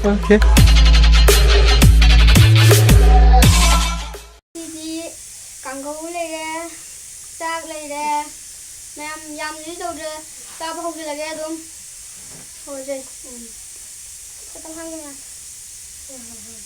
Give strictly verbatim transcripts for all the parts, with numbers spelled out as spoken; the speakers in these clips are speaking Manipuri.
Okay. ꯁꯤꯗꯤ ꯀꯥꯡꯒꯧ ꯂꯩꯔꯦ, ꯆꯥꯛ ꯂꯩꯔꯦ, ꯃꯌꯥꯝ ꯌꯥꯝꯅꯗꯤ ꯇꯧꯗ꯭ꯔꯦ꯫ ꯆꯥꯕ ꯍꯧꯖꯤꯜꯂꯒꯦ ꯑꯗꯨꯝ꯫ ꯍꯧꯔꯁꯦ꯫ ꯎꯝ꯫ ꯈꯤꯇꯪ ꯍꯥꯡꯉꯦ꯫ ꯍꯣꯏ, ꯍꯣꯏ, ꯍꯣꯏ꯫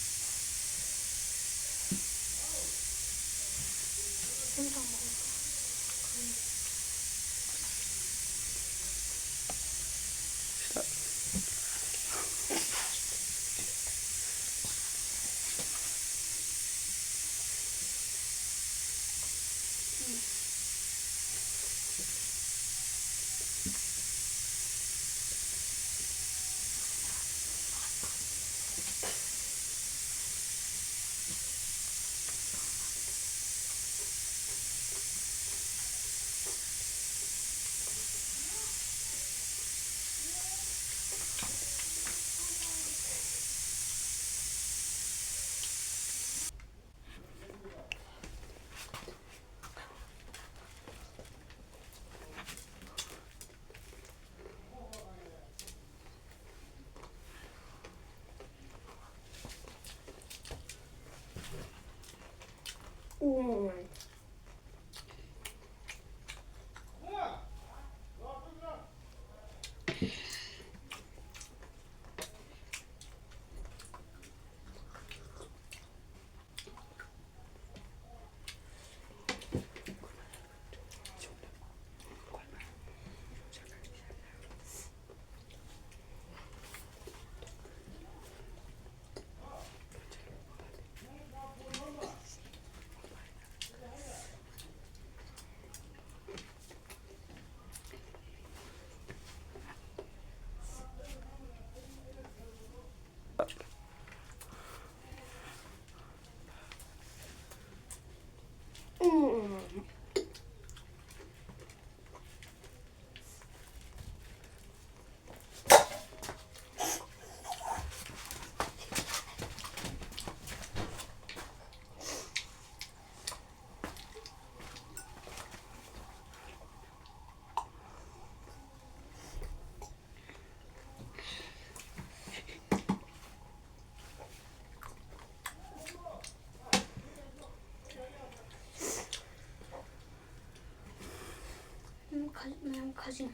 ꯃꯌꯥꯝ ꯈꯥꯖꯤꯡ꯫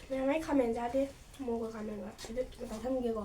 ꯃꯌꯥꯝ ꯑꯩ ꯈꯥꯃꯦꯟ ꯆꯥꯗꯦ꯫ ꯃꯣꯔꯣꯛꯀ ꯈꯥꯃꯦꯟꯒ꯫ ꯑꯗꯨ ꯃꯇꯥꯎ ꯊꯝꯒꯦꯀꯣ꯫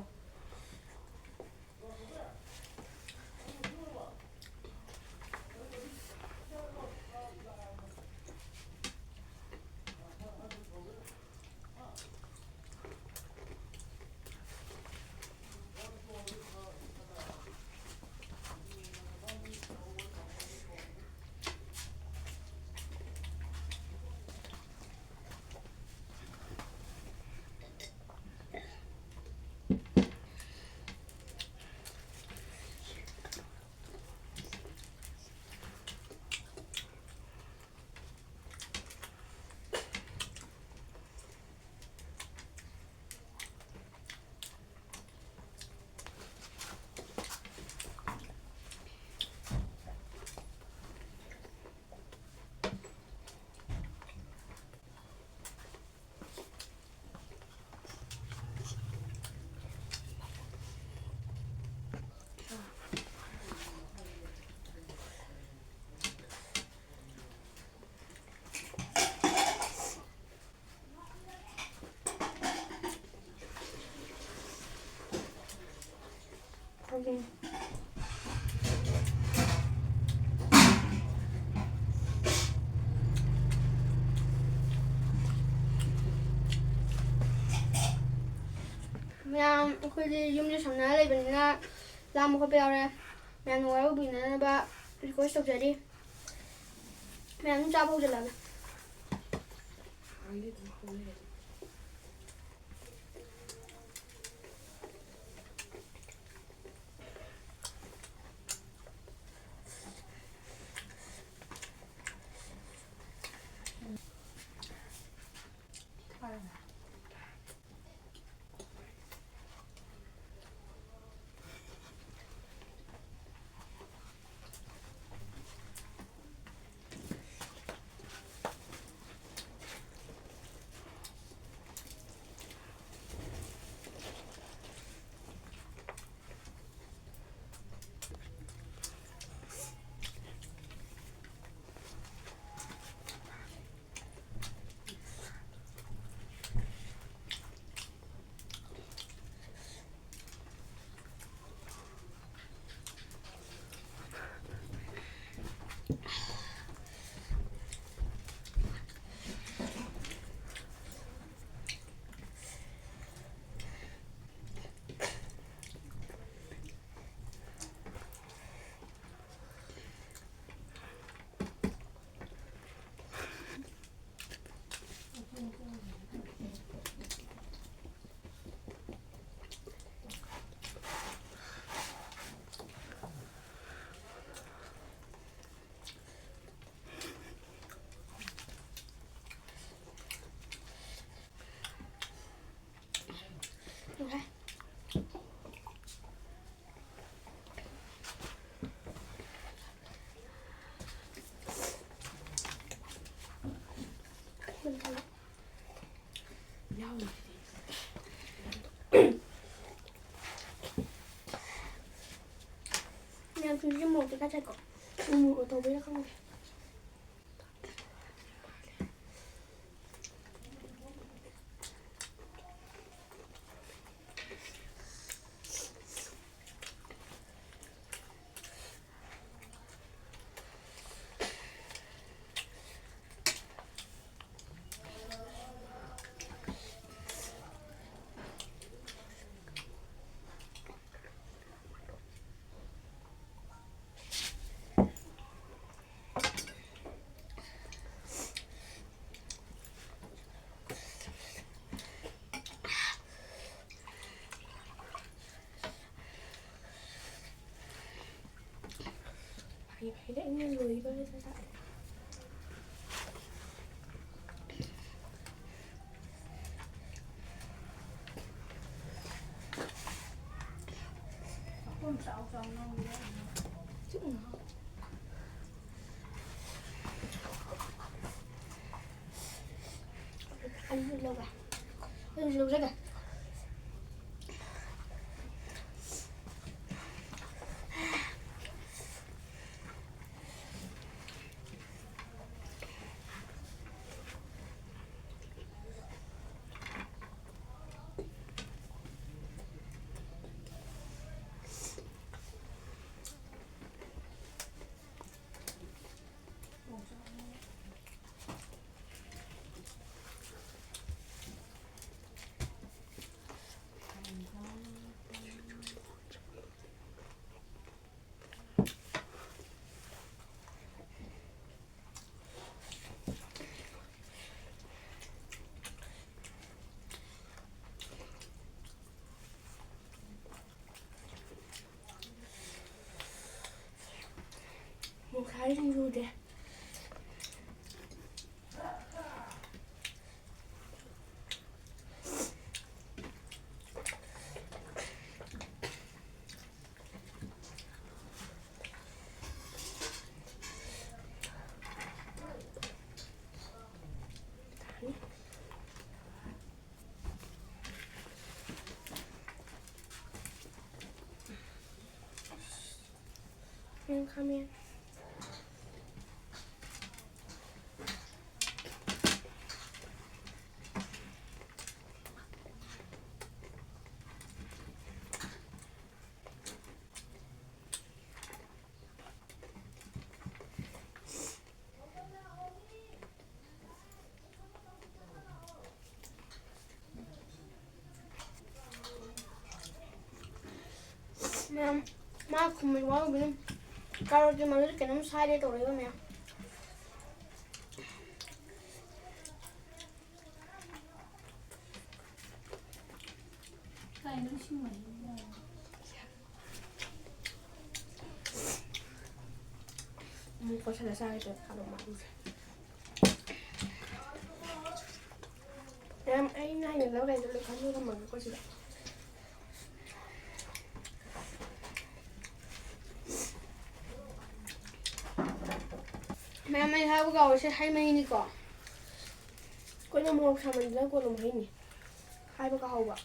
ꯃꯌꯥꯝ ꯑꯩꯈꯣꯏꯗꯤ ꯌꯨꯝꯁꯦ ꯁꯝꯅꯔ ꯂꯩꯕꯅꯤꯅ ꯂꯥꯝꯕ ꯈꯣꯠꯄ ꯌꯥꯎꯔꯦ꯫ ꯃꯌꯥꯝꯅ ꯋꯥꯔꯧꯕꯤꯅꯅꯕ request ꯇꯧꯖꯔꯤ꯫ ꯃꯌꯥꯝ ꯑꯗꯨꯝ ꯆꯥꯕ ꯍꯧꯖꯤꯜꯂꯒꯦ꯫ ꯐꯩꯗ, ꯑꯩꯅ ꯂꯣꯏꯕ ꯆꯥꯛ ꯆꯥꯛꯑꯦ꯫ ꯆꯥꯛ ꯆꯥꯎ ꯆꯥꯎ ꯉꯧꯔꯦ꯫ ꯆꯤꯛꯅ꯫ ꯑꯩꯁꯨ ꯂꯧꯒꯦ꯫ ꯑꯩꯁꯨ ꯂꯧꯖꯒꯦ꯫ ꯃꯨꯛꯈꯥꯏ ꯁꯤꯡꯖꯨꯗꯤ꯫ ꯎꯝ, ꯈꯥꯃꯦꯟ꯫ ꯃꯌꯥꯝ, ꯃꯥ ꯈꯨꯝꯕ ꯋꯥꯔꯨꯕꯅꯤ꯫ ꯀꯥꯔꯣꯠꯀꯤ ꯃꯔꯨꯗ ꯀꯩꯅꯣꯝ ꯁꯥꯏꯔꯦ ꯇꯧꯔꯛꯏꯕ ꯃꯌꯥꯝ꯫ ꯀꯥꯏꯅꯣ ꯏꯁꯤꯡ ꯃꯍꯤꯅ꯫ ꯀꯣꯠꯁꯜꯂ ꯆꯥꯒꯦ ꯇꯧꯋꯦ ꯈꯥꯕ ꯃꯥꯟꯕꯁꯦ꯫ ꯃꯌꯥꯝ ꯑꯩꯅ ꯍꯩꯅꯗꯕ ꯀꯩꯗꯣ ꯂꯣꯏ ꯈꯟꯗꯣꯛꯑꯝꯃꯒꯦꯀꯣ ꯁꯤꯗ꯫ ꯃꯌꯥꯝ ꯑꯩ ꯍꯥꯏꯕ ꯀꯥꯎꯋꯦ, ꯁꯤ ꯍꯩ ꯃꯍꯤꯅꯤꯀꯣ꯫ ꯑꯩꯈꯣꯏꯅ ꯃꯣꯔꯣꯛ ꯁꯥꯃꯟꯗꯅ ꯀꯣꯂꯣꯝ ꯍꯩꯅꯤ ꯍꯥꯏꯕ ꯀꯥꯎꯍꯧꯕ꯫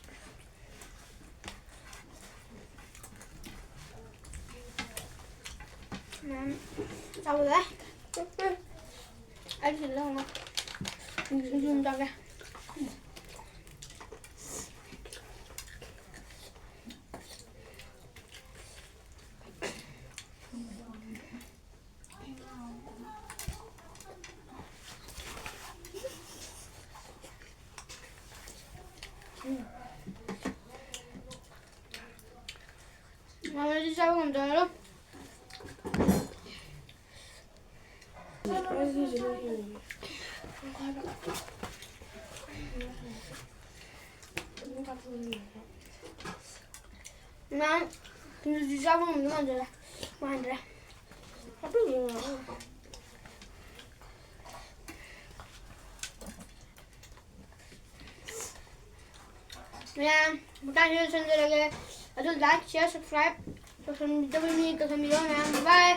ꯃꯌꯥꯝ ꯆꯥꯕ ꯌꯥꯏ꯫ ꯑꯩ ꯁꯤꯗ ꯂꯧꯅ ꯁꯤꯡꯖꯨ ꯆꯥꯒꯦ꯫ ꯃꯃꯥꯗꯤ ꯆꯥꯕ ꯉꯝꯗꯕ꯫ ꯅꯪ ꯁꯤꯡꯖꯨꯁꯤ ꯆꯥꯕ ꯉꯝꯗꯧ ꯃꯥꯟꯗ꯭ꯔꯦ꯫ ꯃꯥꯟꯗ꯭ꯔꯦ꯫ ꯑꯗꯨꯒꯤ ꯃꯌꯥꯝ, ꯃꯇꯥꯡꯁꯤꯗ ꯂꯣꯏꯁꯤꯟꯖꯔꯒꯦ꯫ ꯑꯗꯨ like, share, subscribe ꯇꯧꯁꯟꯕꯤꯗꯕ ꯃꯤ ꯇꯧꯁꯟꯕꯤꯔꯣ ꯃꯌꯥꯝ꯫ Bye꯫